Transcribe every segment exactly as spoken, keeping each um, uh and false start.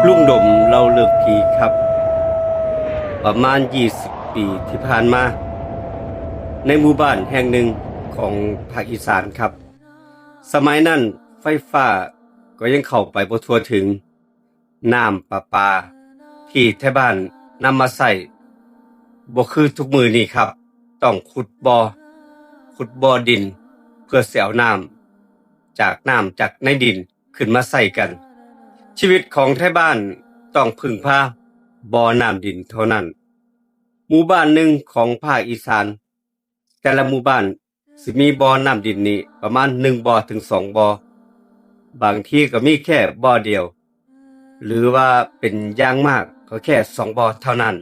ลุงดมเล่าเรื่องผีครับ ประมาณยี่สิบปีที่ผ่านมา ในหมู่บ้านแห่งหนึ่งของภาคอีสานครับ สมัยนั้นไฟฟ้าก็ยังเข้าไปบ่ทั่วถึง น้ำประปาที่ไทบ้านนำมาใช้บ่คือทุกมื้อนี้ครับ ต้องขุดบ่อ ขุดบ่อดิน เพื่อสิเอาน้ำจาก น้ำจากในดินขึ้นมาใช้กัน ชีวิตของไทบ้านต้องพึ่งพาบ่อน้ำดินเท่านั้น หมู่บ้านหนึ่งของภาคอีสาน แต่ละหมู่บ้านสิมีบ่อน้ำดินนี่ประมาณหนึ่งบ่อถึงสองบ่อ บางทีก็มีแค่บ่อเดียว หรือว่าเป็นอย่างมากก็แค่สองบ่อเท่านั้น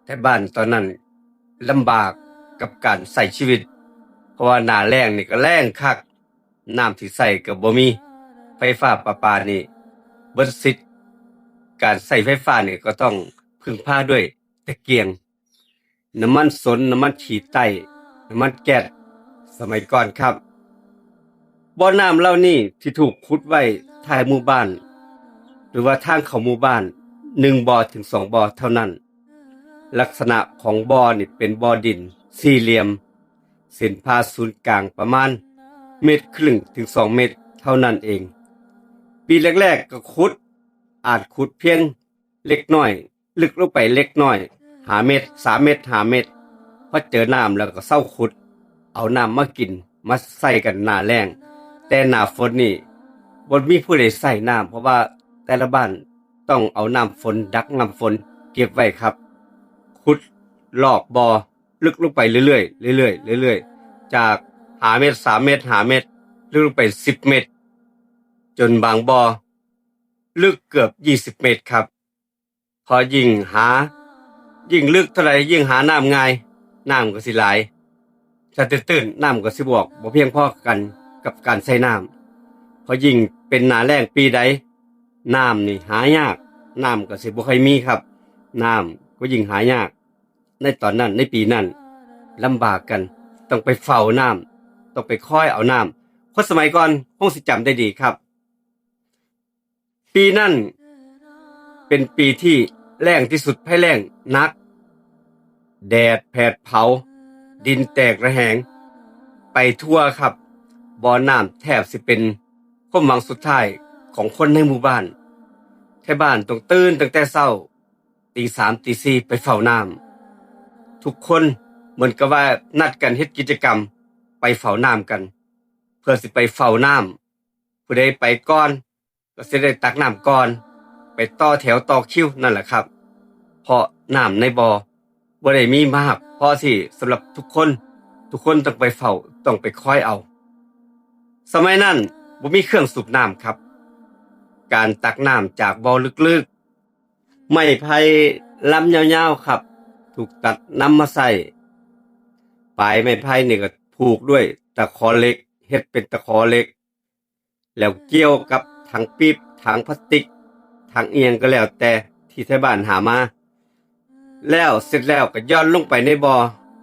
แต่บ้านตอนนั้นลำบากกับการใช้ชีวิต เพราะว่าหน้าแล้งนี่ก็แล้งคัก น้ำที่ใช้ก็บ่มี ไฟฟ้าประปานี่เบิดสิทธิ์ การใช้ไฟฟ้านี่ก็ต้องพึ่งพาด้วยตะเกียง น้ำมันสน น้ำมันขี้ไต้ น้ำมันแก๊ส สมัยก่อนครับ บ่อน้ำเหล่านี้ที่ถูกขุดไว้ท้ายหมู่บ้าน หรือว่าทางเข้าหมู่บ้าน หนึ่งบ่อถึงสองบ่อเท่านั้น ลักษณะของบ่อนี่เป็นบ่อดินสี่เหลี่ยม เส้นผ่าศูนย์กลางประมาณเมตรครึ่งถึงสองเมตรเท่านั้นเอง ปีแรกๆก็ขุด อาจขุดเพียงเล็กน้อย ลึกลงไปเล็กน้อย ห้าเมตร สามเมตร ห้าเมตร พอเจอน้ำแล้วก็เซาขุด เอาน้ำมากิน มาใช้กันหน้าแล้ง แต่หน้าฝนนี่บ่มีผู้ใดใช้น้ำ เพราะว่าแต่ละบ้านต้องเอาน้ำฝน ดักน้ำฝนเก็บไว้ครับ ขุดลอกบ่อลึกลงไปเรื่อยๆ เรื่อยๆ เรื่อยๆ จากห้าเมตร สามเมตร ห้าเมตร ลึกลงไปสิบเมตร จนบางบ่อลึกเกือบยี่สิบเมตรครับ พอยิ่งหา ยิ่งลึกเท่าใดยิ่งหาน้ำง่าย น้ำก็สิหลาย ถ้าตื้นๆ น้ำก็สิบ่ออก บ่เพียงพอกันกับการใช้น้ำ พอยิ่งเป็นหน้าแล้งปีใด น้ำนี่หายาก น้ำก็สิบ่ค่อยมีครับ น้ำก็ยิ่งหายาก ในตอนนั้น ในปีนั้น ลำบากกัน ต้องไปเฝ้าน้ำ ต้องไปคอยเอาน้ำ คนสมัยก่อนคงสิจำได้ดีครับ ปีนั้นเป็นปีที่แล้งที่สุด ภัยแล้งหนัก แดดแผดเผา ดินแตกระแหง ไปทั่วครับ บ่อน้ำแทบสิเป็นความหวังสุดท้ายของคนในหมู่บ้าน ไทบ้านต้องตื่นตั้งแต่เช้า ตีสาม ตีสี่ ไปเฝ้าน้ำ ทุกคนเหมือนกับว่านัดกันเฮ็ดกิจกรรมไปเฝ้าน้ำกัน เพื่อสิไปเฝ้าน้ำ ผู้ใดไปก่อนก็สิได้ตักน้ำก่อน ไปต่อแถวต่อคิวนั่นแหละครับ เพราะน้ำในบ่อบ่ได้มีมากพอที่สำหรับทุกคน ทุกคนต้องไปเฝ้า ต้องไปคอยเอา สมัยนั้นบ่มีเครื่องสูบน้ำครับ การตักน้ำจากบ่อลึกๆ ไม้ไผ่ลำยาวๆครับ ถูกตัดนำมาใช้ ปลายไม้ไผ่นี่ก็ผูกด้วยตะขอเหล็ก เฮ็ดเป็นตะขอเหล็ก แล้วเกี่ยวกับถังปี๊บ ถังพลาสติก ถังอิหยังก็แล้วแต่ที่ไทบ้านหามา แล้วเสร็จแล้วก็หย่อนลงไปในบ่อ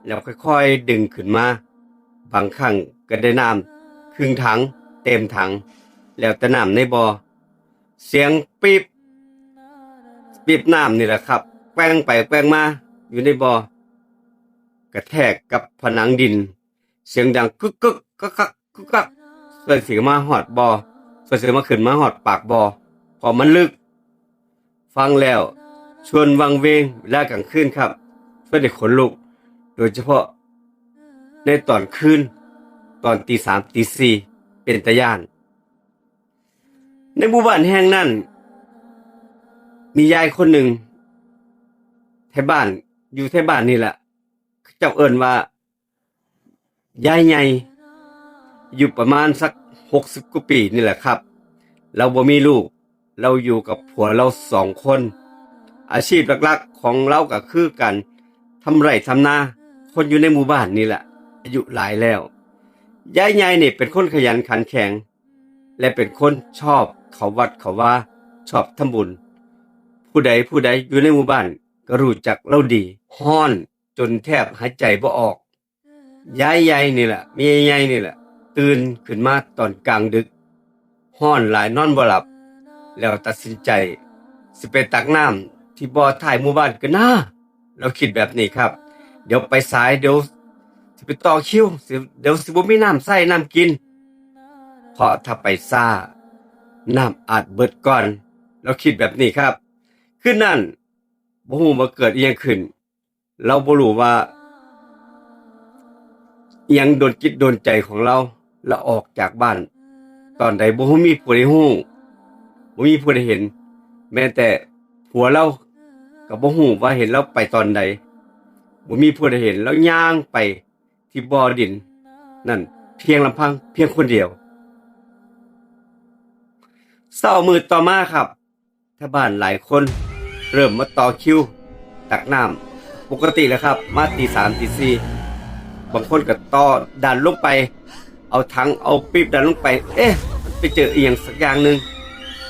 แล้วค่อยๆดึงขึ้นมา บางครั้งก็ได้น้ำครึ่งถัง เต็มถัง แล้วแต่น้ำในบ่อ เสียงปี๊บ ปี๊บน้ำนี่แหละครับ แกว่งไปแกว่งมาอยู่ในบ่อ กระแทกกับผนังดิน เสียงดังกึกกึกกักกักกึกกัก ส่วนสิมาฮอดบ่อ ส่วนสิมาขึ้นมาฮอดปากบ่อ เพราะมันลึก ฟังแล้วชวนวังเวงเวลากลางคืนครับ ชวนให้ขนลุก โดยเฉพาะในตอนคืน ตอนตีสาม ตีสี่ เป็นตาย้าน ในหมู่บ้านแห่งนั้น มียายคนหนึ่ง ไทบ้าน อยู่ไทบ้านนี่แหละ เจ้าเอิ้นว่า ยายใหญ่ อยู่ประมาณสักหกสิบกว่าปีนี่แหละครับ เราบ่มีลูก เราอยู่กับผัวเราสองคน อาชีพหลักๆของเราก็คือการทำไร่ทำนา คนอยู่ในหมู่บ้านนี่แหละ อายุหลายแล้ว ยายใหญ่นี่เป็นคนขยันขันแข็ง และเป็นคนชอบเข้าวัดเข้าวา ชอบทำบุญ ผู้ใดผู้ใดอยู่ในหมู่บ้านก็รู้จักเราดี ฮ้อนจนแทบหายใจบ่ออก ยายใหญ่นี่แหละ แม่ใหญ่นี่แหละ ตื่นขึ้นมาตอนกลางดึก ฮ้อนหลายนอนบ่หลับ แล้วตัดสินใจ สิไปตักน้ำที่บ่อท้ายหมู่บ้านกันนะ เราคิดแบบนี้ครับ เดี๋ยวไปสาย เดี๋ยวสิไปต่อคิว สิ เดี๋ยวสิบ่มีน้ำใช้น้ำกิน เพราะถ้าไปช้า น้ำอาจเบิดก่อน เราคิดแบบนี้ครับ คืนนั้น บ่ฮู้ว่าเกิดอิหยังขึ้น เราบ่รู้ว่า อิหยังโดนจิตโดนใจของเรา เราออกจากบ้าน ตอนใดบ่มีผู้ใดฮู้ บ่มีผู้ใดเห็น แม้แต่ผัวเราก็บ่ฮู้ว่าเห็นเราไปตอนใด บ่มีผู้ใดเห็น เราย่างไปที่บ่อดินนั่น เพียงลำพัง เพียงคนเดียว เช้ามื้อต่อมาครับ ชาวบ้านหลายคนเริ่มมาต่อคิวตักน้ำปกติแหละครับ มาตีสามตีสี่ บางคนก็ต่อดันลงไป เอาถังเอาปี๊บดันลงไป เอ๊ะ มันไปเจออีหยังสักอย่างหนึ่ง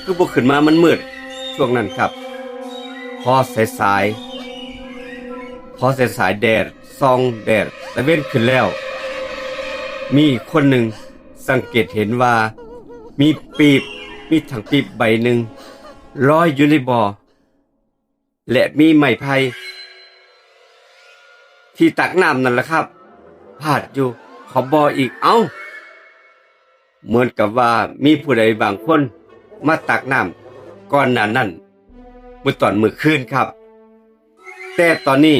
คือบ่ขึ้นมา มันมืดช่วงนั้นครับ พอสายๆ พอสายๆ แดดส่อง แดดตะเว็นขึ้นแล้ว มีคนหนึ่งสังเกตเห็นว่ามีปี๊บ มีถังปี๊บใบหนึ่งลอยอยู่ในบ่อ และมีไม้ไผ่ที่ตักน้ำนั่นแหละครับ พาดอยู่ขอบบ่ออีก เอ้า เหมือนกับว่ามีผู้ใดบางคนมาตักน้ำก่อนหน้านั้น เมื่อตอนมื้อคืนครับ แต่ตอนนี้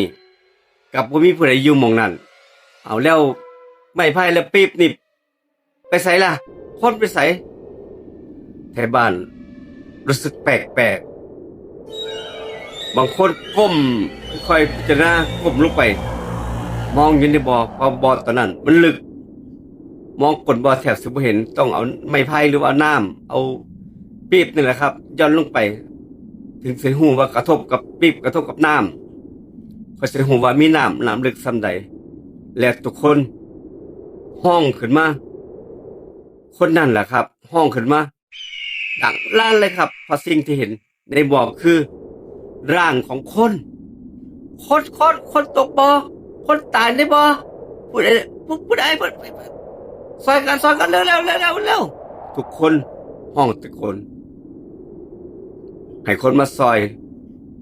กลับบ่มีผู้ใดอยู่หม่องนั้น เอาแล้วไม้ไผ่และปี๊บนี่ไปไสล่ะ คนไปไส ไทบ้านรู้สึกแปลกๆ บางคนก้ม ค่อยพิจารณา ก้มลงไป มองอยู่ในบ่อ เพราะบ่อตอนนั้นมันลึก มองก้นบ่อแทบสิบ่เห็น ต้องเอาไม้ไผ่หรือว่าเอาน้ำ เอาปี๊บนี่แหละครับ หย่อนลงไป ถึงสิฮู้ว่ากระทบกับปี๊บ กระทบกับน้ำ ค่อยสิฮู้ว่ามีน้ำ น้ำลึกส่ำใด และทุกคนฮ้องขึ้นมา คนนั่นแหละครับ ฮ้องขึ้นมา ดังลั่นเลยครับ เพราะสิ่งที่เห็นในบ่อคือร่างของคน คน คน คนตกบ่อ คนตายในบ่อ ผู้ใด ผู้ ผู้ใด ผู้ ผู้ ซอยกัน ซอยกัน เร็ว เร็ว เร็ว เร็ว เร็ว ทุกคนฮ้องตะโกน ให้คนมาซอย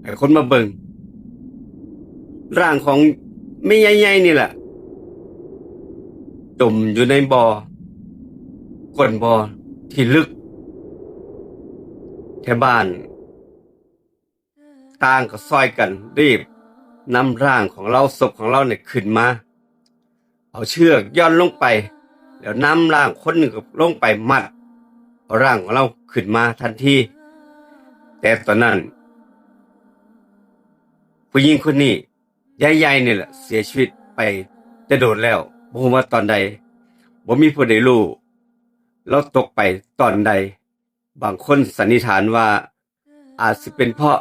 ให้คนมาเบิ่ง ร่างของแม่ใหญ่ๆ นี่แหละ จมอยู่ในบ่อ ก้นบ่อที่ลึก ไทบ้านต่างก็ซอยกันรีบนำร่างของลาว ศพของลาวเนี่ยขึ้นมา เอาเชือกหย่อนลงไป แล้วนำร่างคนหนึ่งก็ลงไปมัด เอาร่างของลาวขึ้นมาทันที แต่ตอนนั้น ผู้หญิงคนนี้ ยายใหญ่นี่แหละ เสียชีวิตไปแต่โดนแล้ว บ่ฮู้ว่าตอนใด บ่มีผู้ใดรู้ ลาวตกไปตอนใด บางคนสันนิษฐานว่า อาจสิเป็นเพราะ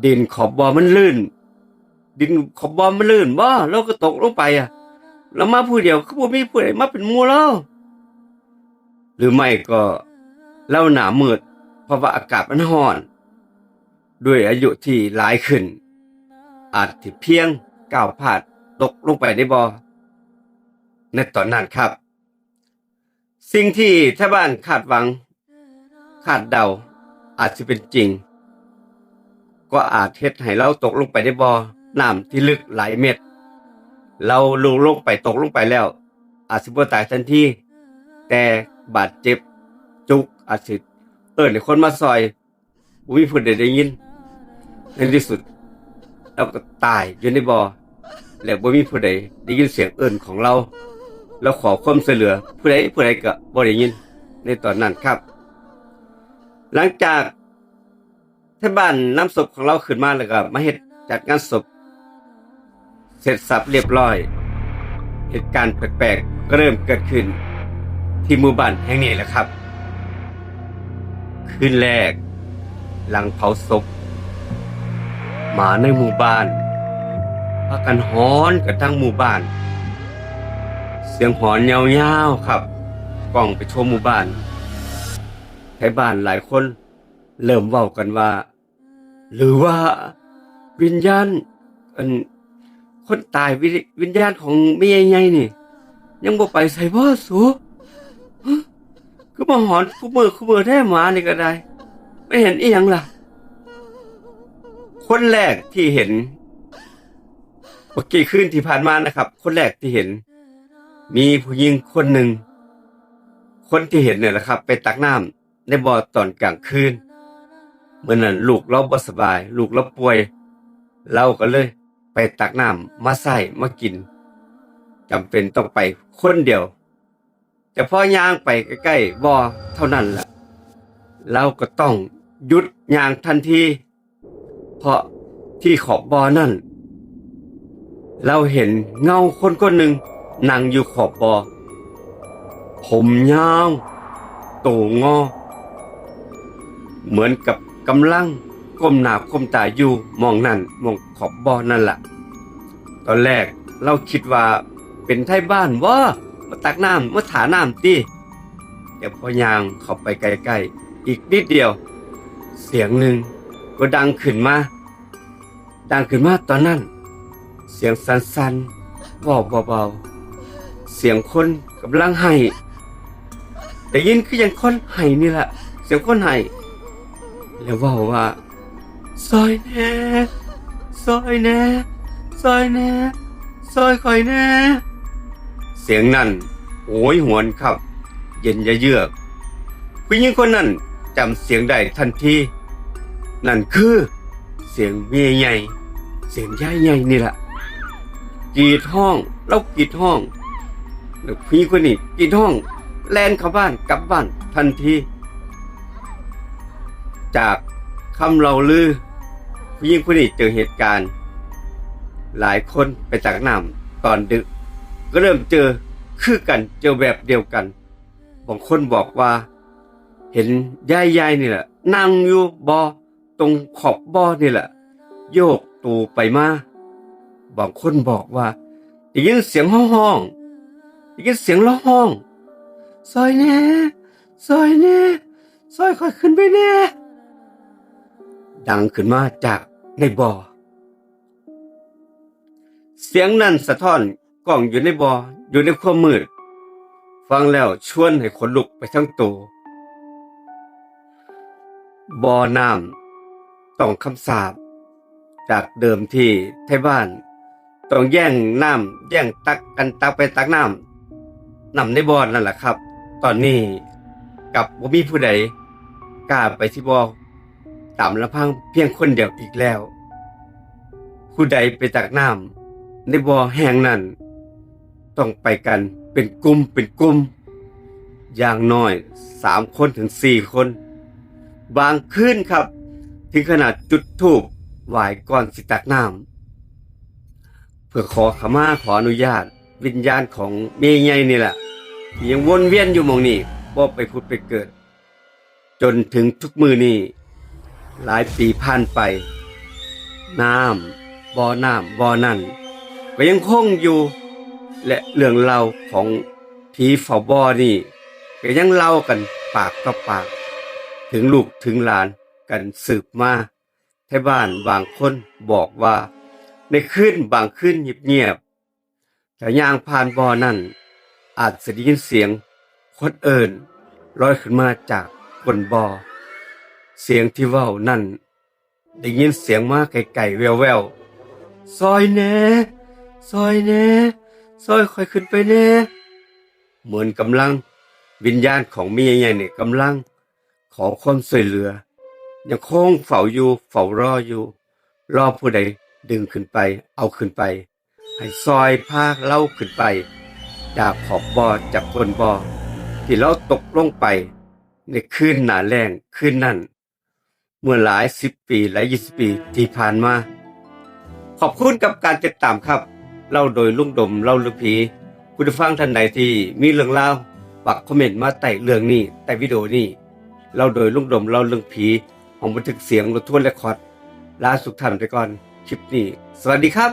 ดินขอบบ่อมันลื่น ดินขอบบ่อมันลื่นบ่ ลาวก็ตกลงไปอะ ลาวมาผู้เดียว คือบ่มีผู้ใดมาเป็นหมู่ลาว หรือไม่ก็ลาวหน้ามืด เพราะว่าอากาศมันร้อน ด้วยอายุที่หลายขึ้น อาจสิเพียงก้าวพลาดตกลงไปในบ่อ ในตอนนั้นครับ สิ่งที่ไทบ้านคาดหวัง คาดเดา อาจสิเป็นจริง ก็อาจเฮ็ดให้ลาวตกลงไปในบ่อน้ำที่ลึกหลายเมตร ลาวลง ลงไป ตกลงไปแล้ว อาจสิบ่ตายทันที แต่บาดเจ็บจุก อาจสิเอิ้นให้คนมาซอย บ่มีผู้ใดได้ยิน ในที่สุดลาวก็ตายอยู่ในบ่อ และบ่มีผู้ใดได้ยินเสียงเอิ้นของลาว ลาวขอความช่วยเหลือผู้ใด ผู้ใดก็บ่ได้ยินในตอนนั้นครับ หลังจากไทบ้านนำศพของลาวขึ้นมาแล้วก็มาเฮ็ด จัดงานศพ เสร็จสับเรียบร้อย เหตุการณ์แปลกๆ ก็เริ่มเกิดขึ้นที่หมู่บ้านแห่งนี้แหละครับ คืนแรกหลังเผาศพ หมาในหมู่บ้านพากันหอนกันทั้งหมู่บ้าน เสียงหอนยาวๆ ครับ ก้องไปทั่วหมู่บ้าน ไทบ้านหลายคนเริ่มเว้ากันว่า หรือว่าวิญญาณ อัน คนตาย วิ วิญญาณของแม่ใหญ่ๆ นี่ ยังบ่ไปไสบ่สู ฮะ คือมาหอนคู่มื้อคู่มื้อแท้ หมานี่ก็ได้ ไม่เห็นอีหยังล่ะ คนแรกที่เห็น เมื่อกี้คืนที่ผ่านมานะครับ คนแรกที่เห็น มีผู้หญิงคนหนึ่ง คนที่เห็นเนี่ยแหละครับ ไปตักน้ำในบ่อตอนกลางคืน เมื่อนั้นลูกลาวบ่สบาย ลูกลาวป่วย ลาวก็เลยไปตักน้ำมาใส่มากิน จำเป็นต้องไปคนเดียว แต่พอย่างไปใกล้ๆบ่อเท่านั้นแหละ ลาวก็ต้องหยุดย่างทันที เพราะที่ขอบบ่อนั่น ลาวเห็นเงาคนคนหนึ่งนั่งอยู่ขอบบ่อ ผมยาว โตงอ เหมือนกับกำลังก้มหน้าก้มตาอยู่หม่องนั่นหม่องขอบบ่อนั่นล่ะ ตอนแรกลาวคิดว่าเป็นไทบ้านบ่ มาตักน้ำมาถ่าน้ำติ แต่พอย่างเข้าไปใกล้ๆอีกนิดเดียว เสียงหนึ่งก็ดังขึ้นมา ดังขึ้นมาตอนนั้น เสียงสั่นๆ เว้าเบาๆ เสียงคนกำลังไห้ ได้ยินคือยังคนไห้นี่แหละ เสียงคนไห้ แล้วเว้าว่า ซอยแหน่ ซอยแหน่ ซอยแหน่ ซอยข่อยแหน่ เสียงนั่นโหยหวนครับ เย็นเยือก ผู้หญิงคนนั้นจำเสียงได้ทันที นั่นคือเสียงเมียใหญ่ เสียงยายใหญ่นี่แหละ กรีดฮ้อง ลาวกรีดฮ้อง แล้วผู้หญิงคนนี้กรีดฮ้อง แล่นเข้าบ้านกลับบ้านทันที จากคำเล่าลือ ผู้หญิงคนนี้เจอเหตุการณ์ หลายคนไปตักน้ำตอนดึก ก็เริ่มเจอคือกัน เจอแบบเดียวกัน บางคนบอกว่า เห็นยายใหญ่นี่แหละ นั่งอยู่บ่อตรงขอบบ่อนี่แหละ โยกตัวไปมา บางคนบอกว่า ได้ยินเสียงฮ้องๆ ได้ยินเสียงร้องฮ้อง ซอยแหน่ ซอยแหน่ ซอยข่อยขึ้นไปแหน่ ดังขึ้นมาจากในบ่อ เสียงนั้นสะท้อนกล้องอยู่ในบ่อ อยู่ในความมืด ฟังแล้วชวนให้ขนลุกไปทั้งตัว บ่อน้ำต้องคำสาป จากเดิมที่ไทบ้านต้องแย่งน้ำ แย่งตักกันตักไปตักน้ำ น้ำในบ่อนั่นแหละครับ ตอนนี้กลับบ่มีผู้ใดกล้าไปที่บ่อตามลำพังเพียงคนเดียวอีกแล้ว ผู้ใดไปตักน้ำในบ่อแห่งนั้น ต้องไปกันเป็นกลุ่มเป็นกลุ่ม อย่างน้อยสามคนถึงสี่คน บางคืนครับ ถึงขนาดจุดธูปไหว้ก่อนสิตักน้ำ เพื่อขอขมาขออนุญาตวิญญาณของเมียใหญ่นี่แหละ ที่ยังวนเวียนอยู่หม่องนี้ บ่ไปผุดไปเกิด จนถึงทุกมื้อนี้ หลายปีผ่านไป น้ำ บ่อน้ำ บ่อนั่น ก็ยังคงอยู่ และเรื่องเล่าของผีเฝ้าบ่อนี่ ก็ยังเล่ากันปากต่อปาก ถึงลูกถึงหลานกันสืบมา ไทบ้านบางคนบอกว่า ในคืนบางคืนเงียบๆ ถ้าย่างผ่านบ่อนั่น อาจสิได้ยินเสียงคนเอิ้นลอยขึ้นมาจากก้นบ่อ เสียงที่เว้านั่น ได้ยินเสียงมาไกลๆ แว่วๆ ซอยแหน่ ซอยแหน่ ซอยข่อยขึ้นไปแหน่ เหมือนกำลัง วิญญาณของเมียใหญ่เนี่ยกำลังขอความช่วยเหลือ ยังคงเฝ้าอยู่ เฝ้ารออยู่ รอผู้ใดดึงขึ้นไป เอาขึ้นไป ให้ซอยพาลาวขึ้นไป จากขอบบ่อ จากก้นบ่อ ที่ลาวตกลงไป ในคืนหน้าแล้งคืนนั้น เมื่อหลายสิบปี หลายยี่สิบปีที่ผ่านมา ขอบคุณกับการติดตามครับ เล่าโดยลุงดม เล่าเรื่องผี ผู้ฟังท่านใดที่มีเรื่องราว ฝากคอมเมนต์มาใต้เรื่องนี้ ใต้วิดีโอนี้ เล่าโดยลุงดม เล่าเรื่องผี ห้องบันทึกเสียง รถทัวร์เรคคอร์ด ลาทุกท่านไปก่อน คลิปนี้ สวัสดีครับ